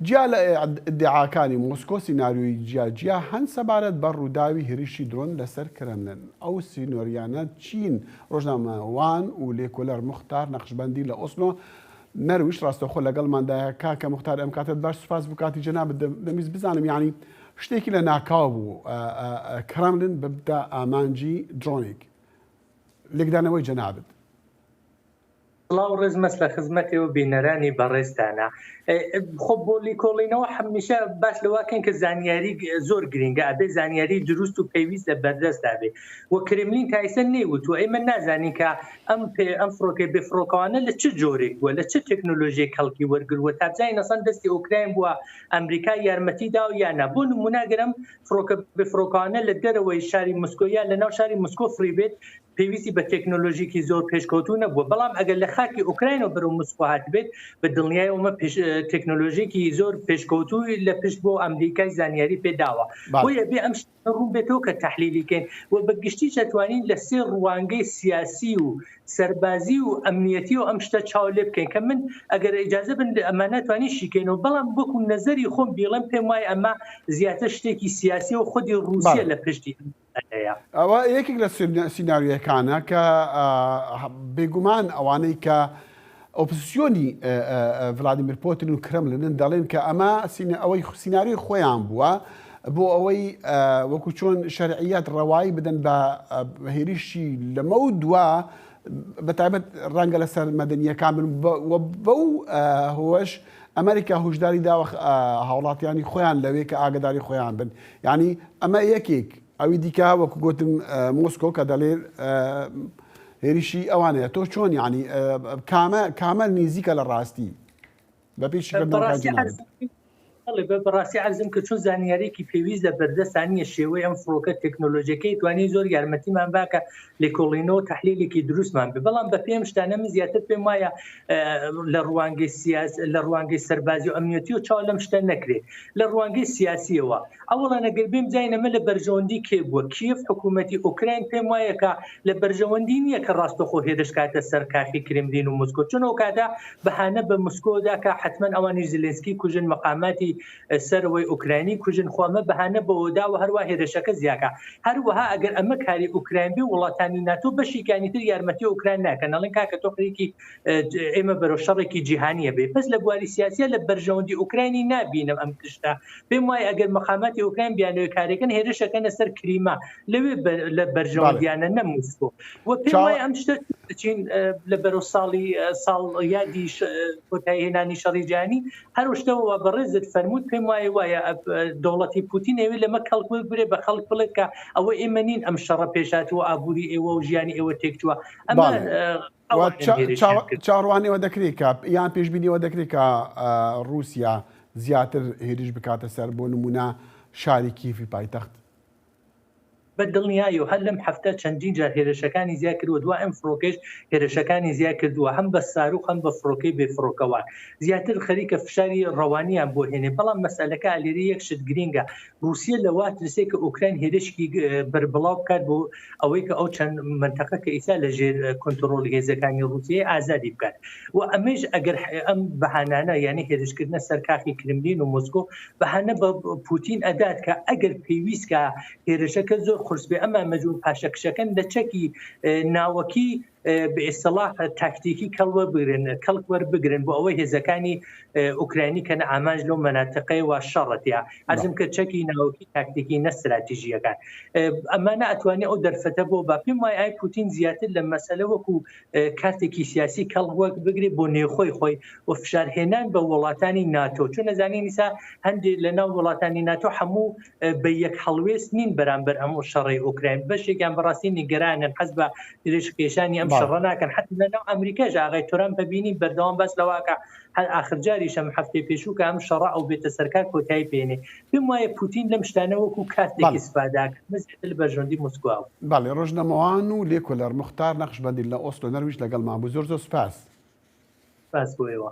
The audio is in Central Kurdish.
جیا لە ئیدعاکانی مۆسکۆ سیناریۆی جیا جیا هەن سەبارەت بە ڕووداوی هێرشی درۆن لەسەر کرملن. ئەو سینۆریانە چین؟ ڕۆژنامەوان و لێکۆلەر موختار نەقشبەندی لە ئۆسلۆ، نەرویج ڕاستەوخۆ لەگەڵماندایە. کاکە موختار ئەم کاتەت باش سوپاس بۆ کاتی جەنابت. دەمویست بزانم یانی شتێکی لە ناکاو بوو کرملن ببتە ئامانجی درۆنێک. لێکدانەوەی جەنابت. سڵاو و ڕێز مەس لە خزمەت ئێوە بینەرانی بەڕێزتانە. خۆ بۆ لیکۆڵینەوە هەمیشە باس لەوە کەین کە زانیاری زۆر گرینگە، ئەبێ زانیاری دروست و پێویست لە بەردەستدا بێ و کرملین تا ئیستا نەیوتووە. ئێمە نازانین کە ئەم پێ ئەم فڕۆکەی بێ فڕۆکەوانە لە چ جۆرێک بووە، لە چ تەکنۆلۆژیەک کەڵکی وەرگرووە، تا بزانین ئەسڵەن دەستی ئۆکراین بووە، ئەمریکا یارمەتی داوە یا نا. بۆ نموونە گەر ئەم فڕۆکە بێ فڕۆکەوانە لە دەرەوەی شاری مسکۆ یا لە ناو شاری مسکۆ فڕی بێت، پێویستی بە تێکنۆلۆژیکی زۆر پێشکەوتوو نەبووە، بەڵام ئەگەر لە خاکی ئۆکراینەوە بەرەو مسکۆ هاتبێت، بە دڵنیایەوە ئەمە تێکنۆلۆژیکی زۆر پێشکەوتووی لە پشت بۆ ئەمریکای زانیاری پێ داوە. بۆیە ئەبێ ئەم شتانە ڕوون بێتەوە کە تەحلیلی کەین و بە گشتیش ئەتوانین لە سێ ڕوانگەی سیاسی و سەربازی و ئەمنیەتیەوە ئەم شتە چاو لێ بکەین کە من ئەگەر ئیجازە بن ئەمانە توانین شیکەینەوە، بەڵام وەکو نەزەری خۆم بیڵێم پێم وایە ئەمە زیاتر شتێکی سیاسیە و خودی ڕووسیە لە پشتی ئەم هەیە. ئەوە یەکێک لە سیناریۆیەکانە کە بێگومان ئەوانەی کە ئۆپزسیۆنی ڤلادیمیر پۆتین و کرملنن دەڵێن کە ئەمە ئەوەی سیناریۆی خۆیان بووە بۆ ئەوەی وەکو چۆن شەرعیەت ڕەوایی بدەن بە هێریشی لەمە و دوا بە تایبەت ڕەنگە لەسەر مەدەنیەکان بن بەو هۆش ئەمریکا هۆشداری داوە هاوڵاتیانی خۆیان لەوێ کە ئاگداری خۆیان بن یانی ئەمە یەکێک، ئەوی دیکە وەکو گوتم مۆسکۆ کە دەڵێ هێریشی ئەوانەیە. تۆ چۆن یانی کامە کامە نیزیکە لە ڕاستی بە پێی شیکردنەوەکانی جەنابت؟ بەڕاستی عەرزم کرد چون زانیاریکی پێویست لە بەردەستا نییە شێوەی ئەم فڕۆکە تەکنۆلۆژیەکەی توانی زۆر یارمەتیمان با کە لێکۆڵینەوە و تەحلیلێکی دروستمان بێ بەڵام بە پێم شتانە من زیاتر پێم وایە لە ڕوانگەی سیاس لە ڕوانگەی سەربازی و ئەمنیەتی و چاو لەم شتە نەکرێت لە ڕوانگەی سیاسیەوە ئەوەڵەن ئەگەر بێم بزانین ئەمە لە بەرژەوەندی کێ بووە، کیێڤ حکوومەتی ئۆکراین پێم وایە کە لە بەرژەوەندی نییە کە ڕاستەخۆ هێرش کاتە سەر کاخی کرملین و مسکۆ چون ئەو کاتە بەهانە بە مسکۆ دا کە حەتمەن ئەوانیش زلێنسکی کوژن مەقاماتی سەرەوەی ئۆکراینی کوژن خۆ ئەمە بەهانە بەوە دا و هەروا هێرشەکە زیاکا هەروەها ئەگەر ئەمە کاری ئۆکراین بێ وڵاتانی ناتۆ بەشێکیانی تر یارمەتی ئۆکراین ناکەن ئەڵێن کاکە تۆ خەریکی ئێمە بەرەو شەڕێکی جیهانیە بێ بەس لە بواری سیاسیە لە بەرژەوەندی ئۆکراینی نابینم ئەم تشتە پێم وایە ئەگەر مەقاماتی ئۆکراین بیانەوێ کارێکن هێرشەکەنە سەر کریما لەوێ لە بەرژەوەندیانە نە موسکۆ و پێم وایە ئەم شتە چین لە بەرەو ساڵی ساڵ یادی کۆتایی هێنانی شەڕی جیهانی هەر شتەوە بەڕێزت فەرمووت پێم وایە وایە دەوڵەتی پوتین ئەوێ لەمە کەڵک وەرگرێ بە خەڵک بڵێت کە ئەوە ئێمە نین ئەم شەڕە پێشاتوە ئابووری ئێوە و ژیانی ئێوە تێکچووە ئەمە چاوەڕوانیەوە دەکرێت کە یان پێشبینیەوە دەکرێت کە ڕووسیا زیاتر هێرش بکاتە سەر بۆ نمونە شاری کیفی پایتەخت؟ بە دڵنیایەوە هەر لەم هەفتە چەندین جار هێرشەکانی زیاد کردووە دوا ئەم فڕۆکەیش هێرشەکانی زیاد کردووە هەم بە ساروخ هەم بە فڕۆکەی بێ فڕۆکەوان زیاتر خەریکە فشاری ڕەوانیان بۆ هێنێ بەڵام مەسەلەکە لێرە یەک شت گرینگە ڕووسیە لەوە ترسێ کە ئۆکراین هێرشکی بەربڵاو بکات بۆ ئەوەی کە ئەو چەند مەنتەقە کە ئیسا لە ژێر کۆنتڕۆڵی هێزەکانی ڕووسیە ئازادی بکات و ئەمەیش ئەگەر ئەم بەهانانە یعنی هێرشکردنە سەر کاخی کرملین و مۆسکۆ بەهانە بە پوتین ئەدات کە ئەگەر پێویست کە هێرشەکە زۆر قورس بێ ئەمە مەجبور پاشەکشەکەن لە چەکی ناوەکی بە ئیستڵاح تاکتیکی کەڵ وەربگرن کەڵک وەربگرن بۆ ئەوەی هێزەکانی ئوکراینی کەنە ئامانج لەو مەناتقەیە وا شەڕە تیا عەرزم کرد چەکی ناوەکی تاکتیکی نە ستراتیژیەکان ئەمانە ئەتوانێ ئەو دەرفەتە بۆ با پێم وایە ئای پوتین زیاتر لە مەسەلە وەکو کارتێکی سیاسی کەڵک وەربگرێ بۆ نێوخۆی خۆی و فشارهێنان بە وڵاتانی ناتۆ چون ئەزانین ئیسا هەندێک لە ناو وڵاتانی ناتۆ هەموو بە یەک هەڵوێست نین بەرامبەر ئەم شەڕەی ئۆکراین بەشێکیان بەڕاستی نیگەرانن حەز بە درێژکێشانی ئەم شەڕە ناکەن حتی لە ناو ئەمریکاش ئاغای ترامپ بینی بەردەوام باس لەواکە هەر ئاخر جاریش ئەم هەفتەی پێشوو کە ئەم شەڕە ئەو بێتە سەرکار کۆتایی پێنێ پێم وایە پوتین لەم شتانە وەکو کارتێکی سپاداک لە بەرژەوەندی مسکۆ. بەڵێ ڕۆژنامەوان و لێکۆلەر موختار نەقشبەندی لە ئۆسلۆ نەرویج لەگەڵمان بوو زۆر زۆر سوپاس. سپاس بۆ ئێوە.